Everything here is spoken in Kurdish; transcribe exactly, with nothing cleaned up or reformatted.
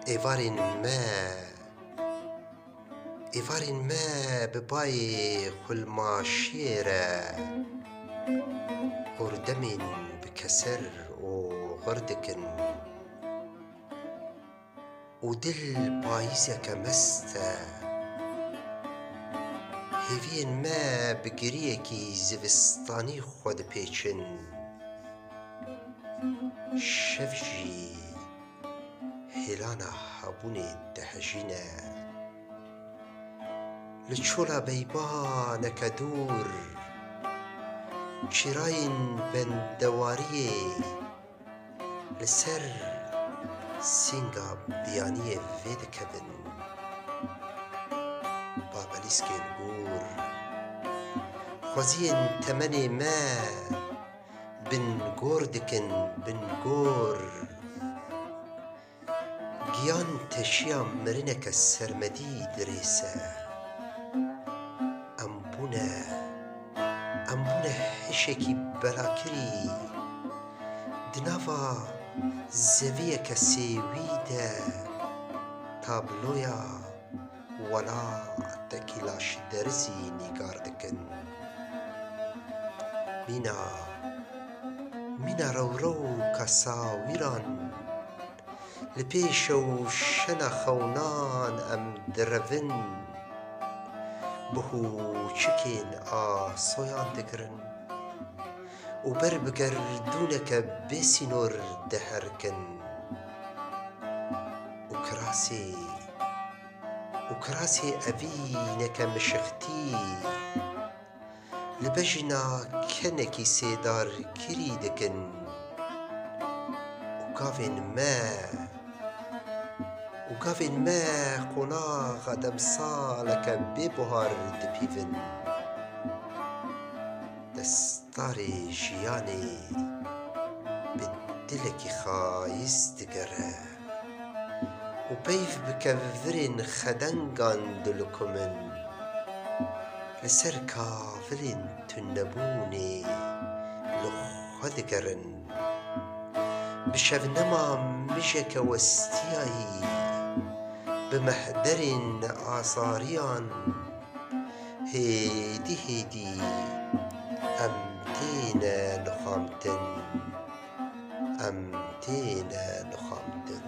Êvarên me, êvarên me bi bayê xulmaşiyê re hordemên bi keser û xir dikin û dil payîzeke mest e. Hêviyên me bi giriyekî zivistanî xwe dipêçin. Şev jî hêlana hebûnê dihejîne. Li çola beybaneke dûr, çîrayên bendewariyê li ser sînga biyaniyê vê dikevin. Babelîskên hûr, xweziyên temenê me, bin gor dikin, bin gor. Giyan teşiya mirineke sermedî dirêse. Em bûne, em bûne hişekî belakirî. Di nava zeviyeke sêwî de tabloya welatekî laşderizî nîgar dikin. Mîna, mîna rewrewka sawîran li pêş ew şena xewnan em direvin, bi hûçikên asoyan digirin û ber bi gerdûneke bêsînor diherikin û kirasê û kirasê evîneke mişixtî li bejna kenekî sêdarkirî dikin û gavên me, û gavên me qonaxa demsaleke bêbuhar dipîvin. Destarê jiyanê bi dilekî xayîs digere û peyv bi kevirên xedengan dilikumin. Li ser kavilên tunebûnê li xwe digerin. Bi şevnema mijeke westiyayî, bi mehderên azariyan, hêdî hêdî em têne nixamtin. Em têne nixamtin.